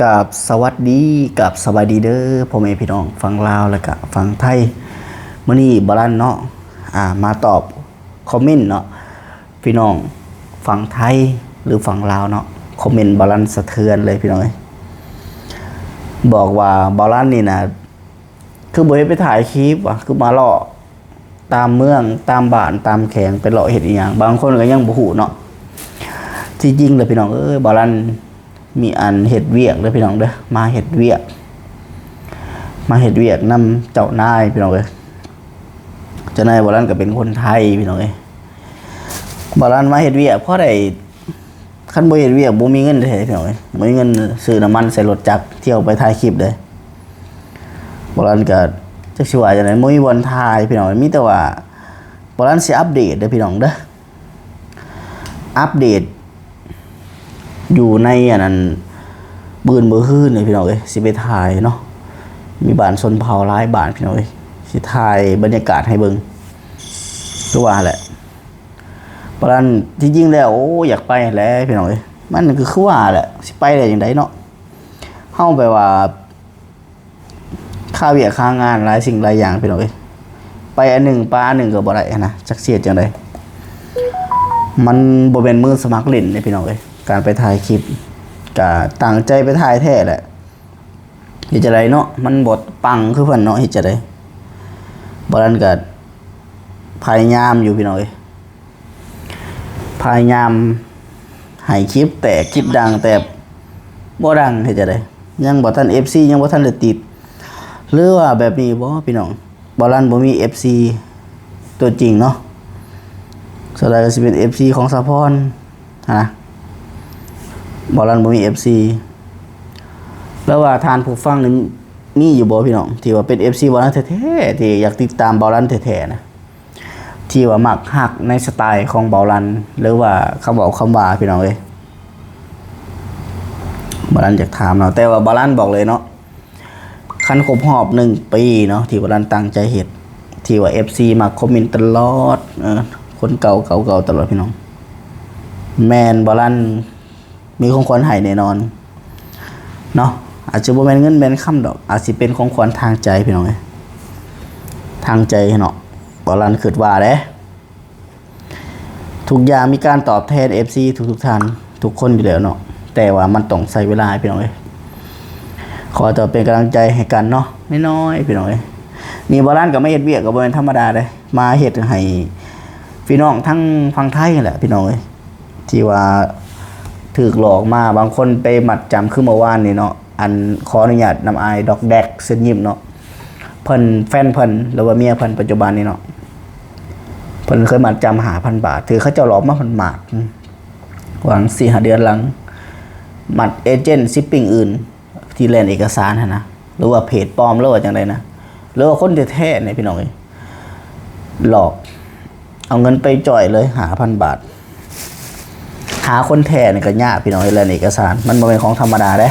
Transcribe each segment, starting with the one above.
ກາບສະຫວັດດີ ກາບສະບາຍດີເດີພໍ່ແມ່ພີ່ນ້ອງຝັ່ງລາວ ແລະກະຝັ່ງໄທ. ມື້ນີ້ບ່າວລັນເນາະ ອາ ມາຕອບຄອມເມັນເນາະ ພີ່ນ້ອງຝັ່ງໄທ ຫຼືຝັ່ງລາວເນາະ ຄອມເມັນບ່າວລັນສະເທືອນເລີຍພີ່ນ້ອງເອີຍ. ບອກວ່າບ່າວລັນນີ້ນະ ຄືບໍ່ເຮັດໄປຖ່າຍຄລິບວະ ຄືມາເລາະຕາມເມືອງ ຕາມບ້ານ ຕາມແຂວງ ໄປເລາະເຮັດອີ່ຫຍັງ ບາງຄົນກໍຍັງບໍ່ຮູ້ເນາະ. ທີ່ຈິງແລ້ວພີ່ນ້ອງເອີຍ ບ່າວລັນມີອັນເຮັດວຽກເດີພີ່ນ້ອງເດີ ມາເຮັດວຽກ ມາເຮັດວຽກນຳເຈົ້ານາຍພີ່ນ້ອງເອີຍ. ເຈົ້ານາຍບ່າວລັນກໍເປັນຄົນໄທພີ່ນ້ອງເອີຍ. ບ່າວລັນມາເຮັດວຽກພໍໄດ້ ຄັນບໍ່ເຮັດວຽກບໍ່ມີເງິນແທ້ພີ່ນ້ອງເອີຍ ບໍ່ມີເງິນຊື້ນ້ຳມັນໃສ່ລົດຈັກ ທ່ຽວໄປຖ່າຍຄລິບເດ້. ບ່າວລັນກໍຈັກຊິວ່າຈັ່ງໃດ ບໍ່ມີບ່ອນຖ່າຍພີ່ນ້ອງເອີຍ. ມີແຕ່ວ່າບ່າວລັນຊິອັບເດດເດີພີ່ນ້ອງເດີ ອັບເດດຢູ່ໃນອັນນັ້ນ ບືນມື້ຮືນນີ້ພີ່ນ້ອງເອີຍ ຊິໄປຖ່າຍເນາະ ມີບ້ານຊົນເຜົ່າຫຼາຍບ້ານພີ່ນ້ອງເອີຍ ຊິຖ່າຍບັນຍາກາດໃຫ້ເບິ່ງ. ຄືວ່າແຫຼະ ປານນັ້ນ ທີ່ຈິງແລ້ວ ໂອ້ ຢາກໄປແຫຼະພີ່ນ້ອງເອີຍ ມັນກໍຄືວ່າແຫຼະ ຊິໄປໄດ້ຈັ່ງໃດເນາະ ເຮົາແບບວ່າຄາວຽກຄາງານຫຼາຍສິ່ງຫຼາຍຢ່າງພີ່ນ້ອງເອີຍ ໄປອັນໜຶ່ງປາອັນໜຶ່ງກໍບໍ່ໄດ້ຫັ້ນນະ ຈັກຊິເຮັດຈັ່ງໃດ. ມັນບໍ່ແມ່ນມືສະໝັກຫຼິ້ນເດ້ພີ່ນ້ອງເອີຍ ການໄປຖ່າຍຄລິບ ກະຕັ້ງໃຈໄປຖ່າຍແທ້ແຫຼະ ເຮັດຈັ່ງໃດເນາະ ມັນບໍ່ປັງຄືເພິ່ນເນາະ ເຮັດຈັ່ງໃດ. ບ່າວລັນກໍພະຍາຍາມຢູ່ພີ່ນ້ອງເອີຍ ພະຍາຍາມໃຫ້ຄລິບແຕກ ຄລິບດັງ ແຕ່ບໍ່ດັງ ເຮັດຈັ່ງໃດ ຍັງບໍ່ທັນ ເອັຟຊີ ຍັງບໍ່ທັນໄດ້ຕິດ ຫຼືວ່າແບບນີ້ບໍ່ພີ່ນ້ອງ. ບ່າວລັນບໍ່ມີເອັຟຊີຕົວຈິງເນາະ ສ່ວນຫຼາຍກໍຊິເປັນເອັຟຊີຂອງສາວພອນຫັ້ນນະ. ບ່າວລັນບໍ່ມີເອັຟຊີ ແລ້ວວ່າທ່ານຜູ້ຟັງນີ້ມີຢູ່ບໍ່ພີ່ນ້ອງ ທີ່ວ່າເປັນເອັຟຊີບ່າວລັນແທ້ໆ ທີ່ຢາກຕິດຕາມບ່າວລັນແທ້ໆນະ ທີ່ວ່າມັກຮັກໃນສະໄຕຂອງບ່າວລັນ ຫຼືວ່າຄຳເວົ້າຄຳວ່າພີ່ນ້ອງເອີຍ ບ່າວລັນຢາກຖາມເນາະ. ແຕ່ວ່າບ່າວລັນບອກເລີຍເນາະ ຄັນຄົບຮອບໜຶ່ງປີເນາະ ທີ່ບ່າວລັນຕັ້ງໃຈເຮັດ ທີ່ວ່າເອັຟຊີມາຄອມເມັນຕະຫຼອດ ເອີ ຄົນເກົ່າໆຕະຫຼອດພີ່ນ້ອງ ແມ່ນບ່າວລັນມີຂອງຂວັນໃຫ້ແນ່ນອນເນາະ. ອາດຈະບໍ່ແມ່ນເງິນແມ່ນຄຳດອກ ອາດຊິເປັນຂອງຂວັນທາງໃຈພີ່ນ້ອງເອີຍ ທາງໃຈເນາະ ບ່າວລັນຄິດວ່າເດ້. ທຸກຢ່າງມີການຕອບແທນເອັຟຊີທຸກໆທ່ານ ທຸກຄົນຢູ່ແລ້ວເນາະ ແຕ່ວ່າມັນຕ້ອງໃຊ້ເວລາພີ່ນ້ອງເອີຍ. ຂໍແຕ່ເປັນກຳລັງໃຈໃຫ້ກັນເນາະ ນ້ອຍໆພີ່ນ້ອງເອີຍ. ນີ້ບ່າວລັນກໍມາເຮັດວຽກກໍບໍ່ແມ່ນທຳມະດາເດ້ ມາເຮັດໃຫ້ພີ່ນ້ອງທັງຝັ່ງໄທຫັ້ນແຫຼະພີ່ນ້ອງເອີຍ ທີ່ວ່າຖືກຫຼອກມາ ບາງຄົນໄປມັດຈຳ ຄືເມື່ອວານນີ້ເນາະ ອັນ ຂໍອະນຸຍາດນຳອ້າຍດອກແດັກເຊີນຍິ້ມເນາະ ເພິ່ນ ແຟນເພິ່ນ ຫຼືວ່າເມຍເພິ່ນປັດຈຸບັນນີ້ເນາະ ເພິ່ນເຄີຍມັດຈຳຫ້າພັນບາດ ຖືກເຂົາເຈົ້າຫຼອກມາພັນບາດ ຫວ່າງສີ່ຫ້າເດືອນຫຼັງ ມັດເອເຈັນຊິບປິ້ງອື່ນ ທີ່ແລ່ນເອກະສານຫັ້ນນະ ຫຼືວ່າເພຈປອມ ຫຼືວ່າຈັ່ງໃດນະ ຫຼືວ່າຄົນແທ້ໆນີ້ພີ່ນ້ອງເອີຍ ຫຼອກເອົາເງິນໄປຈ່ອຍເລີຍຫ້າພັນບາດ. ຫາຄົນແທ້ນີ້ກໍຍາກພີ່ນ້ອງເອີຍ ແລ່ນເອກະສານ ມັນບໍ່ແມ່ນຂອງທຳມະດາເດ້.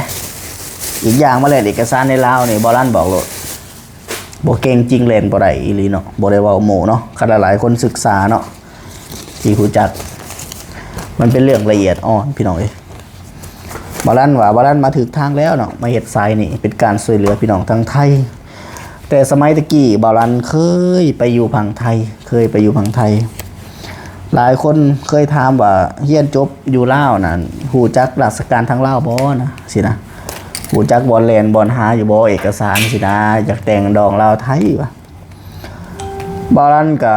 ອີກຢ່າງມາແລ່ນເອກະສານໃນລາວນີ້ ບ່າວລັນບອກໂລດ ບໍ່ເກັ່ງຈິງແລ່ນບໍ່ໄດ້ອີ່ຫຼີເນາະ ບໍ່ໄດ້ເວົ້າໂມ້ເນາະ. ຄັນຫຼາຍໆຄົນສຶກສາເນາະ ທີ່ຮູ້ຈັກ ມັນເປັນເລື່ອງລະອຽດອ່ອນພີ່ນ້ອງເອີຍ. ບ່າວລັນວ່າ ບ່າວລັນມາຖືກທາງແລ້ວເນາະ ມາເຮັດສາຍນີ້ ເປັນການຊ່ວຍເຫຼືອພີ່ນ້ອງທາງໄທ. ແຕ່ສະໄໝແຕ່ກີ້ ບ່າວລັນເຄີຍໄປຢູ່ຝັ່ງໄທ ເຄີຍໄປຢູ່ຝັ່ງໄທ. ຫຼາຍຄົນເຄີຍຖາມວ່າ ຮຽນຈົບຢູ່ລາວນັ້ນ ຮູ້ຈັກລາຊະການທາງລາວບໍ່ນະ ຊີ້ນະ ຮູ້ຈັກບ່ອນແລ່ນບ່ອນຫາຢູ່ບໍ່ ເອກະສານຊີ້ນະ ຢາກແຕ່ງດອງລາວໄທວ່າ. ບ່າວລັນກະ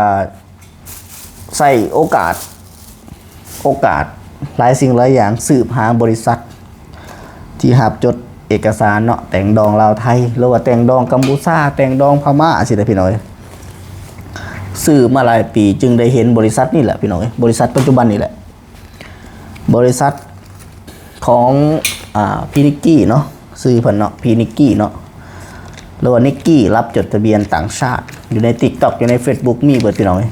ໃຊ້ໂອກາດ ໂອກາດຫຼາຍສິ່ງຫຼາຍຢ່າງ ສືບຫາບໍລິສັດທີ່ຮັບຈົດເອກະສານເນາະ ແຕ່ງດອງລາວໄທ ຫຼືວ່າແຕ່ງດອງກຳປູຊາ ແຕ່ງດອງພະມ້າ ຊີ້ນະພີ່ນ້ອງເອີຍ. ສືບມາຫຼາຍປີຈຶ່ງໄດ້ເຫັນບໍລິສັດນີ້ແຫຼະພີ່ນ້ອງເອີຍ ບໍລິສັດປັດຈຸບັນນີ້ແຫຼະ. ບໍລິສັດຂອງ ອາ ພີ່ນິກກີ້ເນາະ ຊື່ເພິ່ນເນາະ ພີ່ນິກກີ້ເນາະ ຫຼືວ່ານິກກີ້ ຮັບຈົດທະບຽນຕ່າງຊາດ ຢູ່ໃນຕິກຕັອກ ຢູ່ໃນເຟສບຸກ ມີເບິດພີ່ນ້ອງເອີຍ.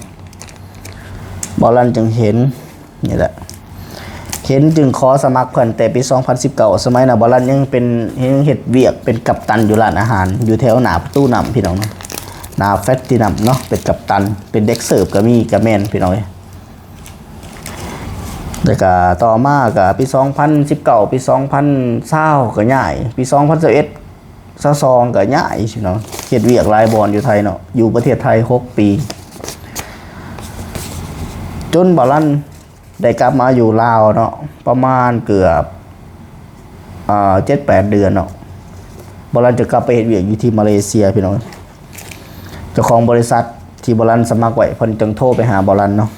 ບ່າວລັນຈຶ່ງເຫັນນີ້ແຫຼະ ເຫັນຈຶ່ງຂໍສະໝັກເພິ່ນແຕ່ປີສອງພັນສິບເກົ້າ ສະໄໝນັ້ນບ່າວລັນຍັງເປັນ ຍັງເຮັດວຽກເປັນກັບຕັນຢູ່ຮ້ານອາຫານ ຢູ່ແຖວໜ້າປະຕູນ້ຳພີ່ນ້ອງ ໜ້າແຟລດທິນຳເນາະ ເປັນກັບຕັນ ເປັນເດັກເສີບກໍມີ ກໍແມ່ນພີ່ນ້ອງເອີຍ. ແລ້ວກະຕໍ່ມາກະປີສອງພັນສິບເກົ້າ ປີສອງພັນຊາວກະຍ້າຍ ປີສອງພັນຊາວເອັດ ຊາວສອງກະຍ້າຍເນາະ ເຮັດວຽກຫຼາຍບ່ອນຢູ່ໄທເນາະ ຢູ່ປະເທດໄທຫົກປີ ຈົນບ່າວລັນໄດ້ກັບມາຢູ່ລາວເນາະ ປະມານເກືອບ ເອີ່ ເຈັດແປດເດືອນເນາະ ບ່າວລັນຈະກັບໄປເຮັດວຽກຢູ່ທີ່ມາເລເຊຍພີ່ນ້ອງ. ເຈົ້າຂອງບໍລິສັດທີ່ບ່າວລັນສະໝັກໄວ້ ເພິ່ນຈຶ່ງໂທໄປຫາບ່າວລັນເນາະ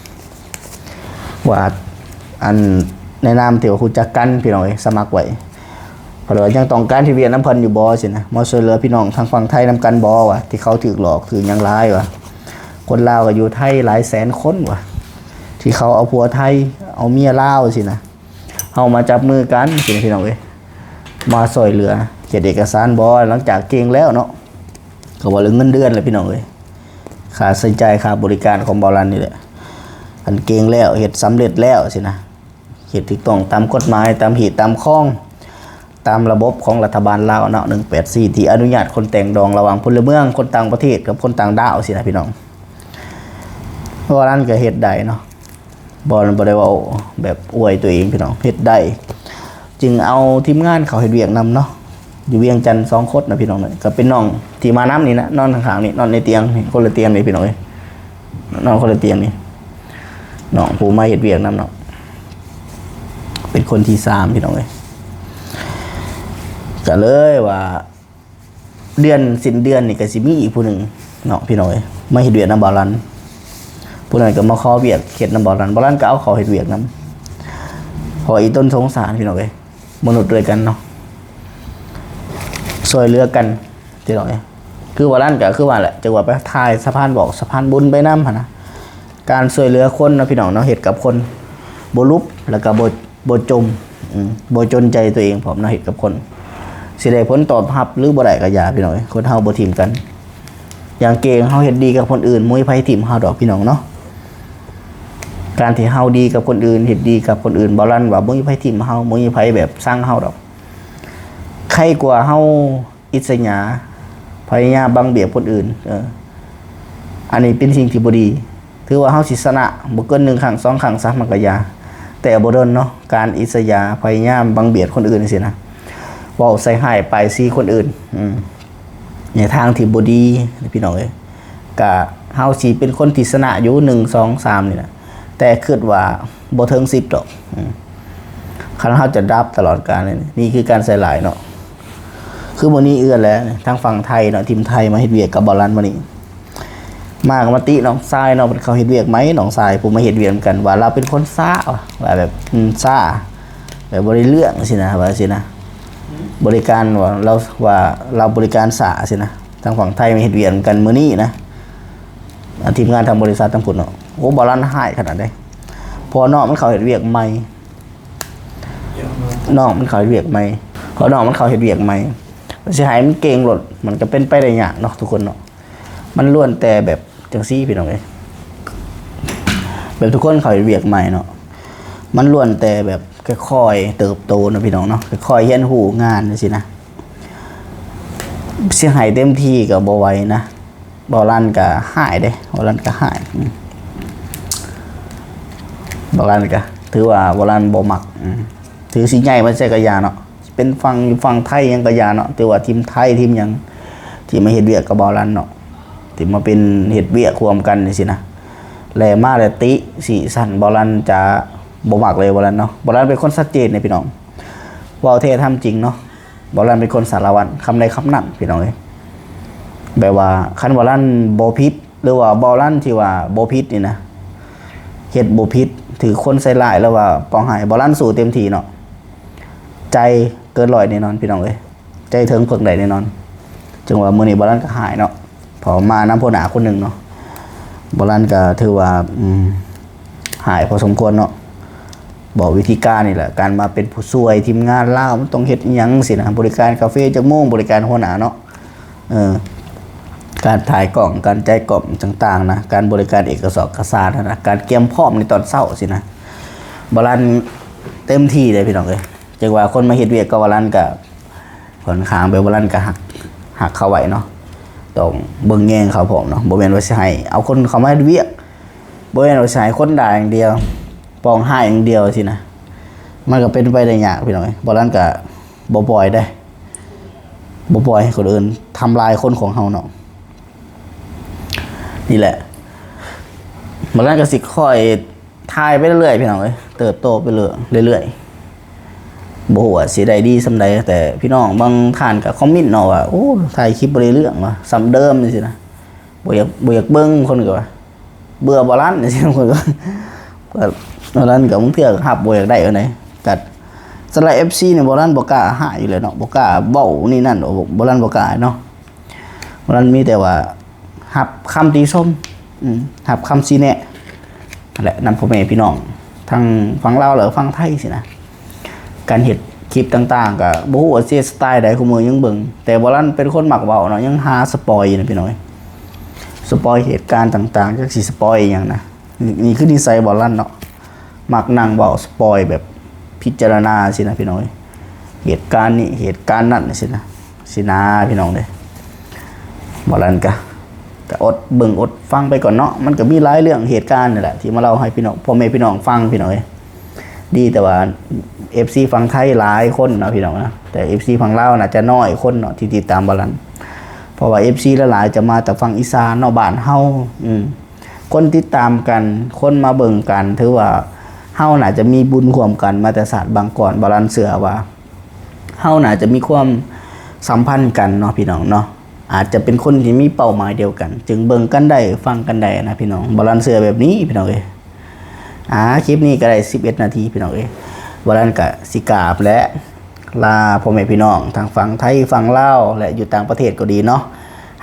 ວ່າ ອັນ ໃນນາມທີ່ວ່າຮູ້ຈັກກັນພີ່ນ້ອງເອີຍ ສະໝັກໄວ້ ເພິ່ນວ່າຍັງຕ້ອງການເຮັດວຽກນຳເພິ່ນຢູ່ບໍ່ຊີ້ນະ ມາຊ່ວຍເຫຼືອພີ່ນ້ອງທາງຝັ່ງໄທນຳກັນບໍ່ ວ່າທີ່ເຂົາຖືກຫຼອກຖືກຫຍັງຫຼາຍ ວ່າຄົນລາວກໍຢູ່ໄທຫຼາຍແສນຄົນ ວ່າທີ່ເຂົາເອົາຜົວໄທ ເອົາເມຍລາວຊີ້ນະ ເຮົາມາຈັບມືກັນຊີ້ນະ ພີ່ນ້ອງເອີຍ ມາຊ່ວຍເຫຼືອເຮັດເອກະສານບໍ່ ຫຼັງຈາກເກັ່ງແລ້ວເນາະ ກໍວ່າເລື່ອງເງິນເດືອນແຫຼະພີ່ນ້ອງເອີຍ ຄ່າໃຊ້ຈ່າຍຄ່າບໍລິການຂອງບ່າວລັນນີ້ແຫຼະ ຄັນເກັ່ງແລ້ວ ເຮັດສຳເລັດແລ້ວຊີ້ນະ ເຮັດຖືກຕ້ອງຕາມກົດໝາຍ ຕາມຮີດຕາມຄອງ ຕາມລະບົບຂອງລັດຖະບານລາວເນາະ ໜຶ່ງແປດສີ່ ທີ່ອະນຸຍາດຄົນແຕ່ງດອງລະຫວ່າງພົນລະເມືອງຄົນຕ່າງປະເທດກັບຄົນຕ່າງດ້າວຊີ້ນະພີ່ນ້ອງ ເພາະວ່ານັ້ນກໍເຮັດໄດ້ເນາະ ບໍ່ ບໍ່ໄດ້ເວົ້າແບບອວຍຕົວເອງພີ່ນ້ອງ ເຮັດໄດ້ ຈຶ່ງເອົາທີມງານເຂົ້າເຮັດວຽກນຳເນາະ ຢູ່ວຽງຈັນສອງຄົນນະພີ່ນ້ອງ ກໍເປັນນ້ອງທີ່ມານຳນີ້ນະ ນອນຂ້າງໆນີ້ ນອນໃນຕຽງນີ້ ຄົນລະຕຽງນີ້ພີ່ນ້ອງເອີຍ ນອນຄົນລະຕຽງນີ້ ນ້ອງຜູ້ມາເຮັດວຽກນຳເນາະ ເປັນຄົນທີສາມພີ່ນ້ອງເອີຍ ກໍເລີຍວ່າ ເດືອນ ສິ້ນເດືອນນີ້ກໍຊິມີອີກຜູ້ໜຶ່ງເນາະ ພີ່ນ້ອງເອີຍ ມາເຮັດວຽກນຳບ່າວລັນ ຜູ້ນັ້ນກໍມາຂໍວຽກເຮັດນຳບ່າວລັນ ບ່າວລັນກໍເອົາເຂົ້າເຮັດວຽກນຳ ເພາະວ່າອີຕົນສົງສານພີ່ນ້ອງເອີຍ ມະນຸດດ້ວຍກັນເນາະ ຊ່ວຍເຫຼືອກັນພີ່ນ້ອງເອີຍ ຄືບ່າວລັນກໍຄືວ່າແຫຼະ ຈັ່ງວ່າໄປຖ່າຍສະພານບອກສະພານບຸນໄປນຳຫັ້ນນະ ການຊ່ວຍເຫຼືອຄົນເນາະ ພີ່ນ້ອງເນາະ ເຮັດກັບຄົນ ບໍ່ຫຼຸບ ແລ້ວກໍບໍ່ ບໍ່ຈົມ ອືມ ບໍ່ຈົນໃຈຕົວເອງພ້ອມເນາະ ເຮັດກັບຄົນ ຊິໄດ້ຜົນຕອບຮັບ ຫຼື ບໍ່ໄດ້ກໍຢ່າ ພີ່ນ້ອງເອີຍ ຄົນເຮົາບໍ່ຖິ້ມກັນ ຢ່າງເກັ່ງເຮົາເຮັດດີກັບຄົນອື່ນ ບໍ່ມີໃຜຖິ້ມເຮົາດອກ ພີ່ນ້ອງເນາະ ການທີ່ເຮົາດີກັບຄົນອື່ນ ເຮັດດີກັບຄົນອື່ນ ບ່າວລັນວ່າບໍ່ມີໃຜຖິ້ມເຮົາ ບໍ່ມີໃຜແບບຊັງເຮົາດອກ ໄຄກວ່າເຮົາ ອິດສະຫຍາ ພະຍາຍາມບັງບຽດຄົນອື່ນ ເອີ ອັນນີ້ເປັນສິ່ງທີ່ບໍ່ດີ ຖືວ່າເຮົາຊິຊະນະບໍ່ເກີນໜຶ່ງຄັ້ງສອງຄັ້ງຊະ ມັນກໍຢ່າ ແຕ່ບໍ່ດົນເນາະ ການອິດສະຫຍາ ພະຍາຍາມບັງບຽດຄົນອື່ນຈັ່ງຊີ້ນະ ເວົ້າໃສ່ຮ້າຍປ້າຍສີຄົນອື່ນ ອືມ ໃນທາງທີ່ບໍ່ດີ ພີ່ນ້ອງເອີຍ ກະເຮົາຊິເປັນຄົນທີ່ຊະນະຢູ່ ໜຶ່ງ ສອງ ສາມ ນີ້ນະ ແຕ່ຄິດວ່າບໍ່ເຖິງສິບດອກ ອືມ ຄັນເຮົາຈະດັບຕະຫຼອດການເລີຍ ນີ້ຄືການໃສ່ຮ້າຍເນາະ ຄືມື້ນີ້ເອື້ອນແຫຼະ ທາງຝັ່ງໄທເນາະ ທີມໄທມາເຮັດວຽກກັບບ່າວລັນມື້ນີ້ ມາກໍມາຕິນ້ອງຊາຍເນາະ ເພິ່ນເຂົ້າເຮັດວຽກໃໝ່ ນ້ອງຊາຍຜູ້ມາເຮັດວຽກນຳກັນ ວ່າລາວເປັນຄົນຊ້າ ວ່າແບບ ອືມ ຊ້າ ແບບບໍ່ໄດ້ເລື່ອງຊີ້ນະ ວ່າຊີ້ນະ ບໍລິການ ວ່າລາວ ວ່າລາວບໍລິການຊ້າຊີ້ນະ ທາງຝັ່ງໄທມາເຮັດວຽກນຳກັນມື້ນີ້ນະ ອາ ທີມງານທາງບໍລິສັດທາງພຸ້ນເນາະ ໂອ້ ບ່າວລັນຮ້າຍຂະໜາດໃດ ເພາະວ່ານ້ອງມັນເຂົ້າເຮັດວຽກໃໝ່ ນ້ອງມັນເຂົ້າເຮັດວຽກໃໝ່ ເພາະນ້ອງມັນເຂົ້າເຮັດວຽກໃໝ່ ຊິໃຫ້ມັນເກັ່ງໂລດ ມັນກໍເປັນໄປໄດ້ຍາກເນາະ ທຸກຄົນເນາະ ມັນລ້ວນແຕ່ແບບຈັ່ງຊີ້ພີ່ນ້ອງເອີຍ ແບບທຸກຄົນເຂົ້າເຮັດວຽກໃໝ່ເນາະ ມັນລ້ວນແຕ່ແບບຄ່ອຍໆເຕີບໂຕເນາະ ພີ່ນ້ອງເນາະ ຄ່ອຍໆຮຽນຮູ້ງານຈັ່ງຊີ້ນະ ຊິໃຫ້ເຕັມທີ່ກໍບໍ່ໄຫວນະ ບ່າວລັນກໍຮ້າຍເດ້ ບ່າວລັນກໍຮ້າຍ ອືມ ບ່າວລັນກໍຖືວ່າບ່າວລັນບໍ່ມັກ ອືມ ຖືຊິຍ້າຍມາໃສກໍຢ່າເນາະ ຊິເປັນຝັ່ງ ຢູ່ຝັ່ງໄທຫຍັງກໍຢ່າເນາະ ຖືວ່າທີມໄທທີມຫຍັງ ທີ່ມາເຮັດວຽກກັບບ່າວລັນເນາະ ທີ່ມາເປັນເຮັດວຽກຮ່ວມກັນຈັ່ງຊີ້ນະ ແລະ ມາແລ້ວຕິຕິສັນ ບ່າວລັນຈະບໍ່ມັກເລີຍ ບ່າວລັນເນາະ ບ່າວລັນເປັນຄົນຊັດເຈນເດ້ ພີ່ນ້ອງ ເວົ້າແທ້ທຳຈິງເນາະ ບ່າວລັນເປັນຄົນສາລະວັນ ຄຳໃດຄຳນັ້ນ ພີ່ນ້ອງເອີຍ ແບບວ່າຄັນບ່າວລັນບໍ່ຜິດ ຫຼືວ່າບ່າວລັນທີ່ວ່າບໍ່ຜິດນີ້ນະ ເຮັດບໍ່ຜິດ ຖືກຄົນໃສ່ຮ້າຍ ຫຼືວ່າປອງຮ້າຍ ບ່າວລັນສູ້ເຕັມທີ່ເນາະ ໃຈເກີນຮ້ອຍແນ່ນອນ ພີ່ນ້ອງເອີຍ ໃຈເຖິງເພິ່ງໄດ້ແນ່ນອນ ຈຶ່ງວ່າມື້ນີ້ບ່າວລັນກໍຮ້າຍເນາະ ເພາະມານຳຫົວໜ້າຄົນໜຶ່ງເນາະ ບ່າວລັນກໍຖືວ່າ ອືມ ຮ້າຍພໍສົມຄວນເນາະ ບອກວິທີການນີ້ແຫຼະ ການມາເປັນຜູ້ຊ່ວຍທີມງານລາວ ມັນຕ້ອງເຮັດອີ່ຫຍັງຊີ້ນະ ບໍລິການກາເຟຈັກໂມງ ບໍລິການຫົວໜ້າເນາະ ເອີ ການຖ່າຍກ້ອງ ການຈ່າຍກ້ອງຕ່າງໆນະ ການບໍລິການເອກະສອກກະສານນະ ການກຽມພ້ອມໃນຕອນເຊົ້າຊີ້ນະ ບ່າວລັນເຕັມທີ່ເດ້ ພີ່ນ້ອງເອີຍ ຈັ່ງວ່າຄົນມາເຮັດວຽກກັບບ່າວລັນກໍ ຂ້ອນຂ້າງແບບວ່ານັ້ນກໍຮັກ ຮັກເຂົາໄວ້ເນາະ ຕ້ອງເບິ່ງແຍງເຂົາພ້ອມເນາະ ບໍ່ແມ່ນວ່າຊິໃຫ້ເອົາຄົນເຂົ້າມາເຮັດວຽກ ບໍ່ແມ່ນວ່າຊິໃຫ້ຄົນດ່າຢ່າງດຽວ ປອງຮ້າຍຢ່າງດຽວຊີ້ນະ ມັນກໍເປັນໄປໄດ້ຍາກພີ່ນ້ອງເອີຍ. ບໍ່ນັ້ນກໍບໍ່ປ່ອຍເດ້ ບໍ່ປ່ອຍໃຫ້ຄົນອື່ນທຳລາຍຄົນຂອງເຮົາເນາະ. ນີ້ແຫຼະ ບໍ່ນັ້ນກໍຊິຄ່ອຍ ຖ່າຍໄປເລື້ອຍໆ ພີ່ນ້ອງເອີຍ ເຕີບໂຕໄປເລື້ອຍໆ. ບໍ່ຮູ້ວ່າຊິໄດ້ດີສ່ຳໃດ ແຕ່ພີ່ນ້ອງບາງທ່ານກໍຄອມເມັນເນາະວ່າ ໂອ້ ຖ່າຍຄລິບບໍ່ໄດ້ເລື່ອງວ່າ ສ່ຳເດີມຈັ່ງຊີ້ນະ ບໍ່ຢາກ ບໍ່ຢາກເບິ່ງ ຄົນກໍວ່າ ເບື່ອບໍ່ລັນຈັ່ງຊີ້ ຄົນກໍວ່າ ບໍ່ລັນກໍບາງເທື່ອກໍຮັບບໍ່ຢາກໄດ້ປານໃດ. ກໍສຳລັບເອັຟຊີນີ້ ບໍ່ລັນບໍ່ກ້າຮ້າຍຢູ່ແລ້ວເນາະ ບໍ່ກ້າເວົ້ານີ້ນັ້ນ ບໍ່ລັນບໍ່ກ້າເນາະ. ບໍ່ລັນມີແຕ່ວ່າຮັບຄຳຕິຊົມ ອືມ ຮັບຄຳຊີ້ແນະ ນັ້ນແຫຼະ ນຳພໍ່ແມ່ພີ່ນ້ອງທັງຝັ່ງລາວ ແລະ ຝັ່ງໄທຊີ້ນະ. ການເຮັດຄລິບຕ່າງໆ ກໍບໍ່ຮູ້ວ່າຊິເຮັດສະໄຕໃດ ຄູ່ມື້ຍັງເບິ່ງ ແຕ່ບໍ່ລັນເປັນຄົນມັກເວົ້າເນາະ ຍັງຫາສະປອຍຢູ່ນະພີ່ນ້ອງເອີຍ ສະປອຍເຫດການຕ່າງໆ ຈັກຊິສະປອຍອີ່ຫຍັງນະ. ນີ້ ນີ້ຄືນິໄສບໍ່ລັນເນາະ ມັກນັ່ງເວົ້າສະປອຍແບບພິຈາລະນາຊີ້ນະພີ່ນ້ອງເອີຍ ເຫດການນີ້ເຫດການນັ້ນຊີ້ນະ ຊີ້ນະພີ່ນ້ອງເດີ. ບໍ່ລັນກະ ກະອົດເບິ່ງອົດຟັງໄປກ່ອນເນາະ ມັນກະມີຫຼາຍເລື່ອງເຫດການນີ້ແຫຼະ ທີ່ມາເລົ່າໃຫ້ພີ່ນ້ອງ ພໍ່ແມ່ພີ່ນ້ອງຟັງພີ່ນ້ອງເອີຍ. ດີແຕ່ວ່າເອັຟຊີຝັ່ງໄທຫຼາຍຄົນເນາະພີ່ນ້ອງນະ ແຕ່ເອັຟຊີຝັ່ງລາວໜ້າຈະນ້ອຍຄົນເນາະທີ່ຕິດຕາມບໍ່ລັນ ເພາະວ່າເອັຟຊີຫຼາຍໆຈະມາແຕ່ຝັ່ງອີສານເນາະ ບ້ານເຮົາ ອືມ ຄົນຕິດຕາມກັນ ຄົນມາເບິ່ງກັນ ຖືວ່າເຮົາໜ້າຈະມີບຸນຮ່ວມກັນມາແຕ່ຊາດບາງກ່ອນ. ບ່າວລັນເຊື່ອວ່າເຮົາໜ້າຈະມີຄວາມສຳພັນກັນເນາະ ພີ່ນ້ອງເນາະ ອາດຈະເປັນຄົນທີ່ມີເປົ້າໝາຍດຽວກັນ ຈຶ່ງເບິ່ງກັນໄດ້ ຟັງກັນໄດ້ນະ ພີ່ນ້ອງ. ບ່າວລັນເຊື່ອແບບນີ້ ພີ່ນ້ອງເອີຍ. ອ່າ ຄລິບນີ້ກໍໄດ້ສິບເອັດນາທີ ພີ່ນ້ອງເອີຍ. ບ່າວລັນກໍຊິກາບແລ້ວ ລາພໍ່ແມ່ພີ່ນ້ອງທັງຝັ່ງໄທຝັ່ງລາວ ແລະ ຢູ່ຕ່າງປະເທດກໍດີເນາະ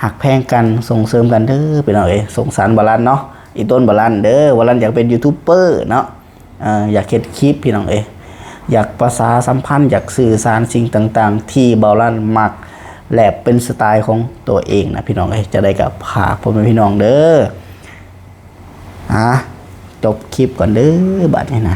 ຮັກແພງກັນ ສົ່ງເສີມກັນເດີພີ່ນ້ອງເອີຍ. ສົງສານບ່າວລັນເນາະ ອີ່ຕົນບ່າວລັນເດີ ບ່າວລັນຢາກເປັນຢູທູບເບີເນາະ ເອີ ຢາກເຮັດຄລິບພີ່ນ້ອງເອີຍ ຢາກປະຊາສຳພັນ ຢາກສື່ສານສິ່ງຕ່າງໆທີ່ບ່າວລັນມັກ ແລະ ເປັນສະໄຕຂອງຕົວເອງນະ ພີ່ນ້ອງເອີຍ. ຈັ່ງໃດກໍຝາກພໍ່ແມ່ພີ່ນ້ອງເດີ. ອ່າ ຈົບຄລິບກ່ອນເດີບາດນີ້ນະ.